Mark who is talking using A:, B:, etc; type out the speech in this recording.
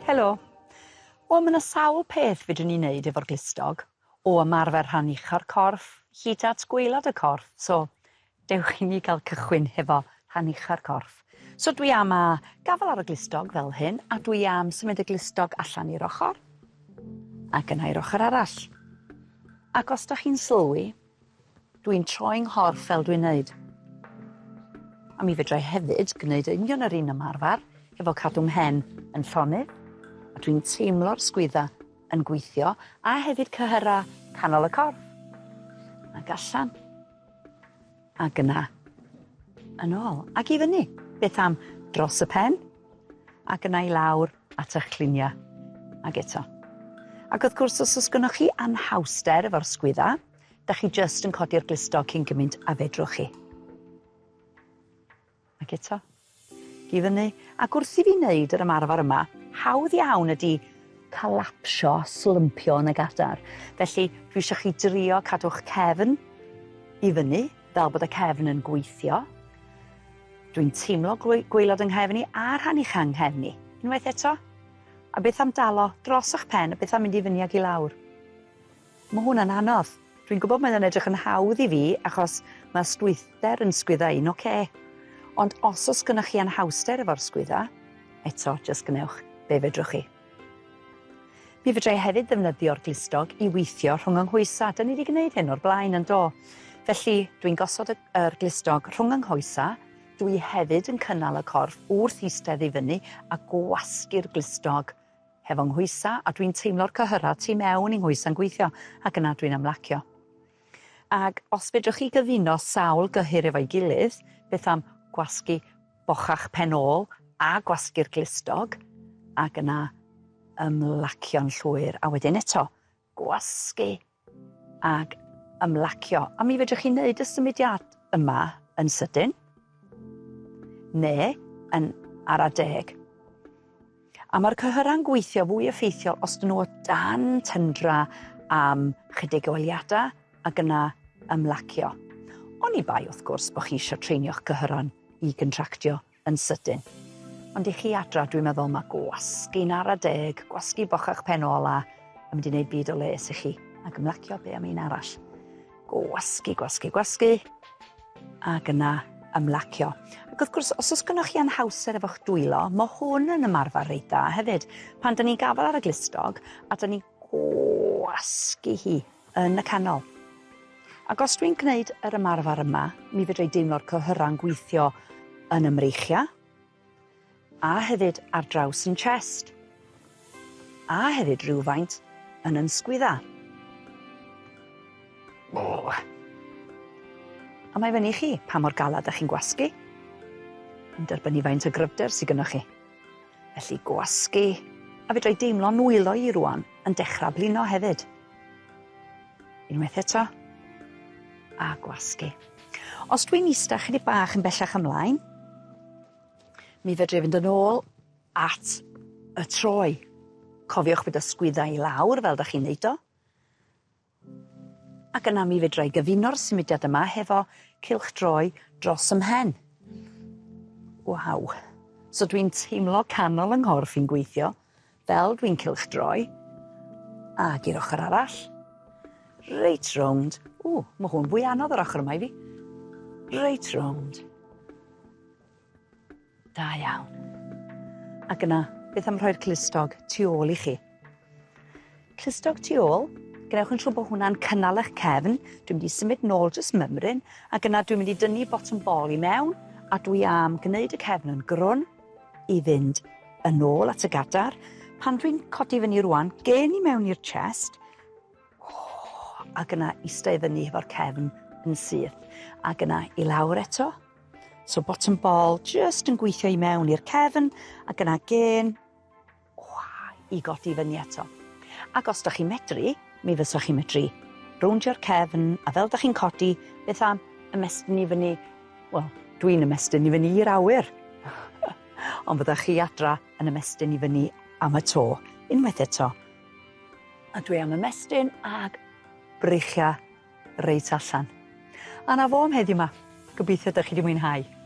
A: Helo. Wel, ma' 'na sawl peth fedrwn ni wneud efo'r glustog, o ymarfer rhan ucha'r corff hyd at gwaelod y corff, so dewch i ni gael cychwyn hefo rhan ucha'r corff. So dwi am a gafel ar y glustog fel hyn, a dwi am symud y glustog allan i'r ochr, ac yna i'r ochr arall. Ac os 'dach chi'n sylwi, Dwi'n troi 'nghorff fel dwi'n neud. A mi fedrai hefyd gwneud union yr un ymarfer efo cadw 'mhen yn llonydd, a dwi'n teimlo'r sgwydda yn gweithio, a hefyd cyhyra canol y corff. Ac allan. Ac yna yn ôl. Ac i fyny. Beth am dros y pen? Ac yna i lawr at eich clunia. Ac eto. Ac wrth gwrs, os oes gynnoch chi anhawster efo'r sgwydda, da chi jyst yn codi'r glustog cyn gymaint a fedrwch chi. Ac eto. I fyny. Ac wrth i fi wneud yr ymarfer yma, hawdd iawn ydy colapsio, slympio yn y gadar. Felly, dwi eisiau chi drio cadw'ch cefn i fyny, fel bod y cefn yn gweithio. Dwi'n teimlo gwaelod yng nghefn i a rhan ucha yng nghefn i. Unwaith eto. A beth am dalo dros eich pen, a beth am mynd i fyny ag i lawr? Mae hwn yn anodd. Dwi'n gwybod mae o'n edrych yn hawdd i fi achos mae ystwythder yn sgwydda i'n oce. Ond os oes gynnoch chi anhawster efo'r sgwydda, eto, jyst gwnewch be fedrwch chi. Mi fedrai hefyd ddefnyddio'r glustog i weithio rhwng yng nghoesa. Da ni wedi gwneud hyn o'r blaen yn do. Felly, dwi'n gosod yr glustog rhwng yng nghoesa. Dwi hefyd yn cynnal y corff wrth eistedd i fyny a gwasgu'r glustog hefo nghoesa a dwi'n teimlo'r cyhyrau tu mewn i nghoesa'n gweithio ac yna dwi'n ymlacio. Ac os fedrwch chi gyfuno sawl gyhyr efo'i gilydd, beth am gwasgu bochach pen ôl a gwasgu'r glustog ac yna ymlacio'n llwyr a wedyn eto gwasgu ac ymlacio. A mi fedrwch chi wneud y symudiad yma yn sydyn neu yn ara deg. A mae'r cyhyrau'n gweithio fwy effeithiol os dyn nhw o dan tyndra am chydig o eiliadau ac yna ymlacio. Oni bai wrth gwrs bod chi eisiau treinio'ch cyhyrau'n i gontractio yn sydyn. Ond i chi adra, dwi'n meddwl mae gwasgu'n ara deg, gwasgu bochach pen ola, yn mynd i wneud byd o les i chi. Ac ymlacio be am un arall. Gwasgu, gwasgu, gwasgu, ac yna ymlacio. Ac wrth gwrs, os oes gynnoch chi anhawster efo'ch dwylo, mae hwn yn ymarfer reit dda hefyd. Pan da ni'n gafael ar y glustog, a da ni'n gwasgu hi yn y canol. Ac os dwi'n gwneud yr ymarfer yma, mi fedra i deimlo'r cyhyrau'n gweithio yn y mreichiau, a hefyd ar draws yn chest, a hefyd rhywfaint yn yn sgwydda. Oh. A mae fyny i chi pa mor galad ydych chi'n gwasgu, yn derbyn i faint o gryfder sydd gynnwch chi. Felly gwasgu, a fedra i deimlo nwylo i rwan yn dechrau blino hefyd. Unwaith eto. A gwasgu. Os dwi'n ista chydig bach yn bellach ymlaen, mi fedri fynd yn ôl at y troi. Cofiwch bod y sgwyddau i lawr fel da chi'n neud o. Ac yna mi fedra i gyfuno'r symudiad yma hefo cylchdroi dros 'y mhen. Waw. So dwi'n teimlo canol 'y nghorff i'n gweithio fel dwi'n cylchdroi. Ac i'r ochr arall. Reit rownd. Ww, mae hwn fwy anodd yr ochr yma i fi. Reit rownd. Da iawn. Ac yna, beth am rhoi'r clustog tu ôl i chi? Clustog tu ôl, gwnewch yn siŵr bod hwnna'n cynnal eich cefn. Dwi'n mynd i symud nôl jyst mymryn, ac yna dwi'n mynd i dynnu botwm bol i mewn, a dwi am gwneud y cefn yn grwn i fynd yn ôl at y gadar. Pan dwi'n codi fyny rwan, gen i mewn i'r chest, oh, ac yna eistedd i fyny hefo'r cefn yn syth. Ac yna i lawr eto. So bottom ball just yn gweithio i mewn i'r cefn, ac yna gen, oh, i godi fyny eto. Ac os da chi'n medru, mi fyswch chi'n medru rowndio'r cefn, a fel da chi'n codi, beth am ymestyn i fyny, wel, dwi'n ymestyn i fyny i'r awyr. Ond fyddwch chi adra yn ymestyn i fyny am y to, unwaith eto. A dwi am ymestyn ag breichiau reit allan. A 'na fo am heddiw 'ma. Gobeithio 'dych chi 'di mwynhau.